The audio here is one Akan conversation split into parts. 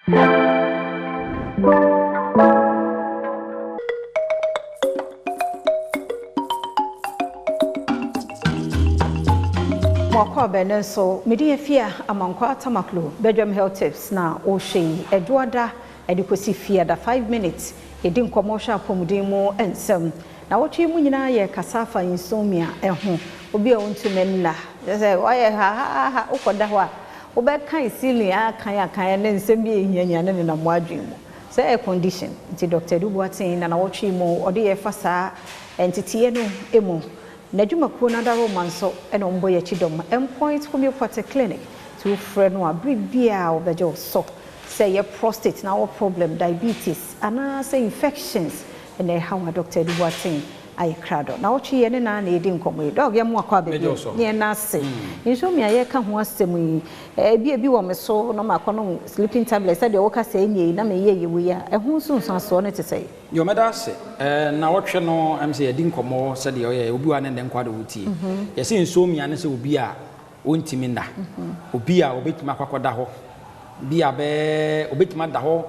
Moakɔ abɛn nso mede afia Amankwa Tamaklo Bedroom Health Tips na ɔhwɛ yi Ɛdwoada ɛde kɔsi Fiada, 5 minutes yɛdi nkɔmmɔ hwɛ apɔmuden mu nsɛm. Na wɔtwe mu nyinaa yɛ kasa afa insomnia ɛho. Obi a wontumi nna, sɛ wayɛ ha ha ha, wokɔda hɔ a wobɛkan ceiling akan akan ne nsɛm bi ɛhiahia ne nenam adwene mu sɛ air condition. Nti Dr. Edu Boateng na nawɔtwe mu ɔde yɛ fa saa nteteeɛ no mu. N'adwumakuo no adaroma nso ɛna ɔmbɔ yɛ akyi dɔm, Endpoint Homeopathic Clinic. Nti wofrɛ no a, bere biara wobɛgye wo so sɛ yɛ prostate na wɔ problem, diabetes anaasɛ infections ɛna ɛha wa, Dr. Edu Boateng ayɛ krado na wɔtwe yɛ ne naa na yɛdi nkɔmmɔ yi. Doc, yɛ mu akɔ abɛbi ne yɛn ase. Insomnia yɛka ho asɛm yi, ebi wɔ me so na maakɔ nom sleeping tablet sɛdeɛ wɔka sɛ ɛnyɛ yi na meyɛ yɛ wei a, ɛho nso nsoasoɔ no te sɛ? Yɛ ɔmɛda ase. Na wɔtwe no sɛ yɛdi nkɔmmɔ sɛdeɛ ɔyɛ obi wa ne ndɛ nkwa de wotie. Yɛsɛ insomnia ne sɛ obi a ɔntumi nna, obi a obɛtumi akɔakɔda hɔ bi a bɛɛ obɛtumi ada hɔ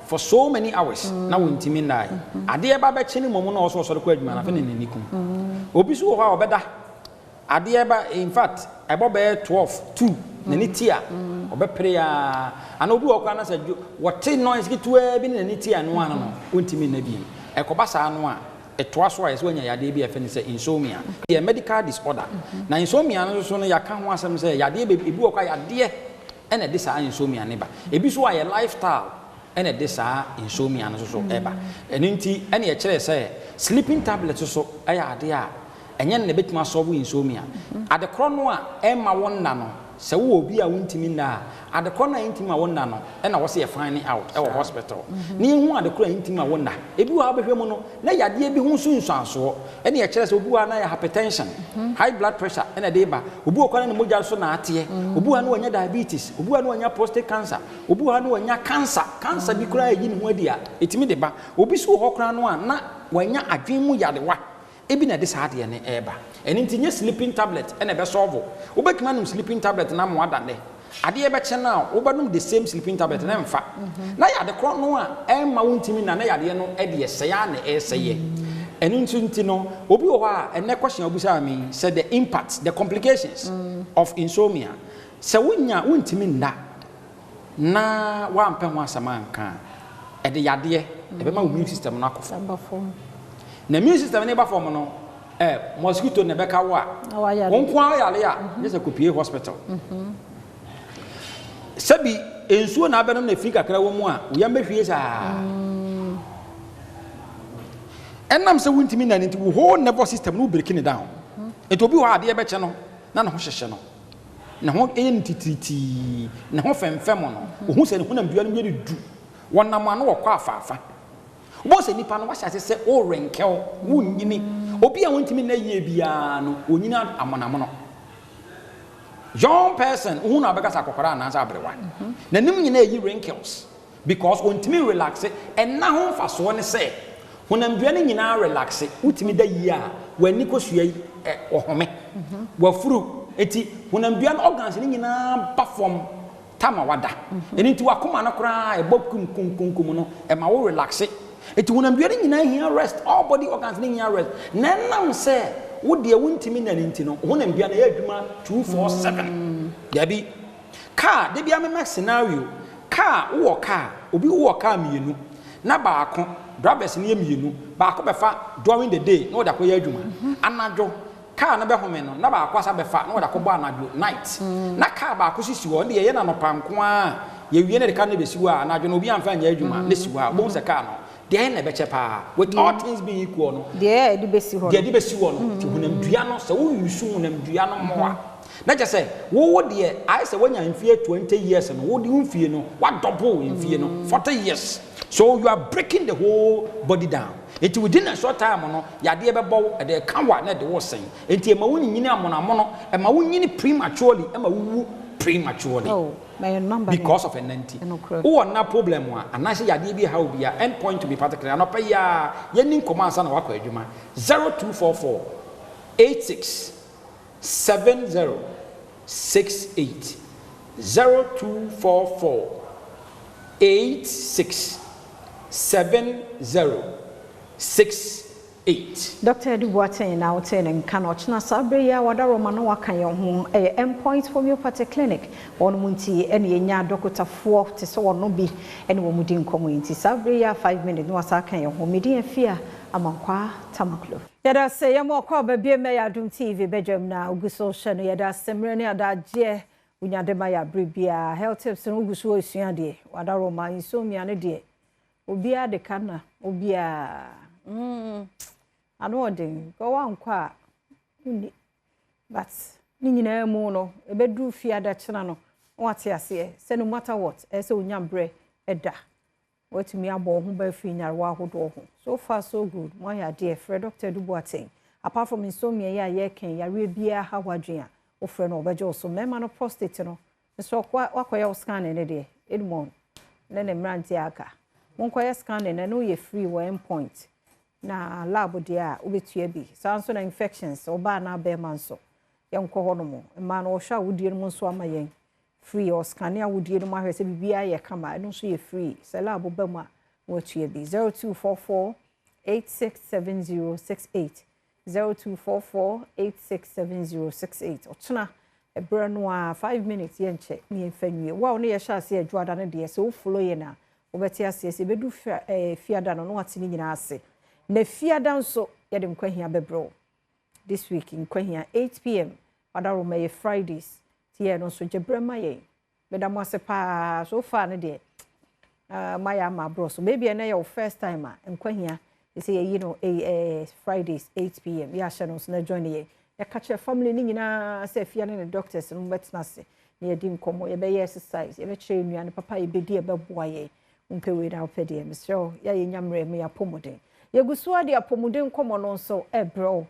for so many hours na wɔntumi nna. Adeɛ ba bɛkye ne mmom na ɔsɔ ɔsɔre kɔ adwuma na afei ne n'ani kum. Obi so wɔ hɔ a ɔbɛda adeɛ ba, in fact ɛbɔ bɛyɛ 12 2 n'ani ti a ɔbɛpere a, ana obi wɔ koraa na sɛ wɔte noise ketewa bi ne n'ani ti a, ɛno ano no ɔntumi nna biem. Ɛkɔba saa no a, ɛtoa so a, yɛsɛ wanya yadeɛ bi a yɛfrɛ no sɛ insomnia, yɛ medical disorder. Na insomnia no nso so no, yɛaka ho asɛm sɛ yadeɛ ebi wɔ kɔ a yadeɛ ɛna ɛde saa insomnia ne ba. Ebi so a yɛ lifestyle ɛna ɛde saa insomnia no nso so ɛba. Ɛno nti ɛna yɛkyerɛ sɛ sleeping tablet so ɛyɛ adeɛ a ɛnyɛ no na ɛbɛtumi asolve insomnia. Ade korɔ no a ɛma wɔn nna no, sɛ wowɔ obi a wontumi nna a, ade korɔ no a ɛntumi ma wɔn nna no ɛna wɔsɛ yɛ find out ɛwɔ hospital na yɛhu ade korɔ a ɛntumi ma wɔn nna. Ebi wɔ ha, wobɛhwɛ mu no na yadeɛ bi ho nso nsuansoɔ ɛne yɛkyerɛ sɛ obi wɔ ha na yɛ hypertension, high blood pressure ɛna ɛde ba. Obi wɔ kwan na ne mogya so na ateɛ. Obi wɔ ha na wanya diabetes, obi wɔ ha na wanya prostate cancer, obi wɔ ha na wanya cancer. Cancer bi koraa ɛyi ne ho adi a ɛtumi de ba. Obi so wɔ hɔ koraa no a na wanya adwene mu yadewa ebi na ɛde saa adeɛ no ɛreba. Ɛno nti nye sleeping tablet ɛna ɛbɛsolve. Wobɛtumi anom sleeping tablet na mo ada nnɛ, adeɛ bɛkyɛ no a wobɛnom the same sleeping tablet na ɛmfa na yɛade korɔ no a ɛmma wontumi na yadeɛ no ɛde ɛsɛe a na ɛsɛeɛ. Ɛno nso nti no, obi wɔ hɔ a ɛnɛ question a wobisaa me sɛ the impact, the complications of insomnia, sɛ wonya wontumi nna na woampɛ ho asɛm anka a, ɛde yadeɛ ɛbɛma wo immune system no akɔ fam. Aba fam. Na immune system no ba fam no, mosquito na ɛbɛka wo a Na wayare. Wo nko ara yare a ne sɛ kɔpie hospital. Sɛbi nsuo na abɛnom na efi kakra wɔ mu a, wo yam bɛhwie saa. Ɛnam sɛ wontumi nna no nti, wo whole nervous system no wo breaking it down. Nti obi wɔ hɔ a, adeɛ bɛkyɛ no na ne ho hyehyɛ no, ne ho ɛyɛ no titiritii, ne ho fɛmfɛm no, ohun sɛ ne ho nam dua no mu yɛ ne du, wɔnam ano wɔkɔ afaafa. Wobɛhu sɛ nipa no wahyɛ ase sɛ worenkɛw, wonyini. Obi a wontumi nna yie biara no, onyini amonamono. Young person wohu na wabɛka sɛ akɔkɔrɔ anaasɛ aberewa, n'anim nyinaa ɛyi wrinkles because ontumi relax. Ɛna ho mfasoɔ ne sɛ honamdua no nyinaa relax, wotumi da yie a, w'ani kɔsua yi ɛ ɔhome wafuru. Eti honamdua no organs no nyinaa ba fam tama wada. Ɛno nti wakoma no koraa ɛbɔ kum kum kum kum no, ɛma wo relax. Eti honamdua no nyinaa hia rest, all body organs no hia rest. Na ɛnam sɛ wo deɛ wontumi nna no nti no, honamdua no ɛyɛ adwuma 247. Dabi car de bi amema scenario, car wowɔ car, obi wowɔ car mmienu na baako drivers no yɛ mmienu, baako bɛfa during the day na wɔde akɔyɛ adwuma anadwo, car no bɛhome no na baako asa bɛfa na wɔde akɔbɔ anadwo night. Na car baako sisi hɔ, ɔde yɛyɛ n'anɔpa nko a, yɛwie na de car no bɛsi hɔ a, anadwo no obi amfa nyɛ adwuma ne si hɔ a, wobɛhu sɛ car no deɛ na ɛbɛkyɛ paa, with all things being equal no? Deɛ ɛde bɛsi hɔ no. Deɛ ɛde bɛsi hɔ no. Nti honamdua no, sɛ woyusu honamdua no mmoa na kyɛ sɛ wowo deɛ ayɛ sɛ woanya mfie 20 years no, wode wo mfie no wadouble mfie no 40 years, so you are breaking the whole body down. Nti within a short time no, yadeɛ bɛbɔ wo, ɛde ka wa na ɛde wo sɛn. Nti ɛma wo nyini amonamono, ɛma wo nyini prematurely, ɛma wo wu prematurely. Oh, my number. Because of ɛnna nti Ɛnokorɛ. Wowɔ nna problem a anaasɛ yadeɛ bi ha wo bi a, End Point to be particular, anɔpɛ yi a yɛni nkɔmmɔ ansa na wakɔ adwuma, 0244 86 70 68, 0244. 86 70 68. Dr. Edu Boateng na wote ne nka no. Ɔkyena saa berɛ yi a wadaroma na waka yɛn ho ɛyɛ Endpoint Homeopathy Clinic. Wɔn mu nti ɛne yɛnya dɔkotafoɔ te sɛ wɔno bi ɛne wɔn mu di nkɔmmɔ yi. Nti saa berɛ yi a 5 minutes na wasa aka yɛn ho. Medi afia Amankwaa Tamaklo. Yɛda sɛ yɛma ɔkɔ aba bie mɛ yɛ Adom TV bɛdwam na ogu so hyɛ no. Yɛda sɛ mmerɛ ne adagyeɛ wonyade ma yɛ abere biara. Health tips no wogu so wɔresua deɛ wadaroma insomnia no deɛ obiara de ka na obiara ano ɔden ka wankɔ a wonni, but ne nyinaa mu no ɛbɛduru fie adakyena no na wate aseɛ sɛ no matter what, ɛsɛ sɛ wonya berɛ ɛda watumi abɔ wo ho ba afiri nyarewa ahodoɔ ho. So far so good, mo ayɛ adeɛ. Frɛ Dr. Edu Boateng. Apart from insomnia yi a yɛreka, yareɛ biara ha w'adwene a wofrɛ no, ɔbɛgye wo so. Mmarima no, prostate no nso, wakɔyɛ wo scanning no deɛ, Edmond ne ne mmeranteɛ aka, monkɔyɛ scanning no. Ɛno yɛ free wɔ Endpoint, na lab deɛ a wobɛtua bi. Saa nso na infections, ɔbaa na bɛrima nso yɛnkɔ hɔ nom. Mmaa no, wɔhwɛ awodie no mu nso ama yɛn free. Ɔscan awodie no mu ahwɛ sɛ biribiara yɛ kama, ɛno nso yɛ free. Sɛ lab ba mu a, na watua bi. 0244 867068, 0244 867068. Ɔkyena ɛberɛ no a 5 minutes yɛnkyɛ ne yɛmfa nwie. Wo a wo ne yɛhyɛ ase adwoada no deɛ, sɛ wofollow yɛn a, wobɛte aseɛ sɛ ɛbɛdu fiada no na wate ne nyinaa ase. Na fiada nso yɛde Nkwahia bɛbrɛ wo. This week Nkwahia 8 p.m. Wadaroma yɛ Fridays nti yɛn no nso gye berɛ ma yɛn. Meda mo ase paa. So far no deɛ mayɛ ama aborɔ so. Maybe ɛnɛ yɛ wo first time a, Nkwahia sɛ yɛyi no Fridays 8 p.m. Yɛahyɛ no nso na join yɛn. Yɛka kyerɛ family no nyinaa sɛ afia ne ne doctors no bɛtena ase na yɛdi nkɔmmɔ. Yɛbɛyɛ exercise, yɛbɛkyerɛ nnuane papa yɛbɛdi ɛbɛboa yɛn. Wompɛ wei na wopɛ deɛ, mesrɛ wo, yɛayɛ nya mmerɛ mu yɛapɔmuden. Yɛgu so ade apɔmuden nkɔmmɔ no nso ɛbrɛ wo.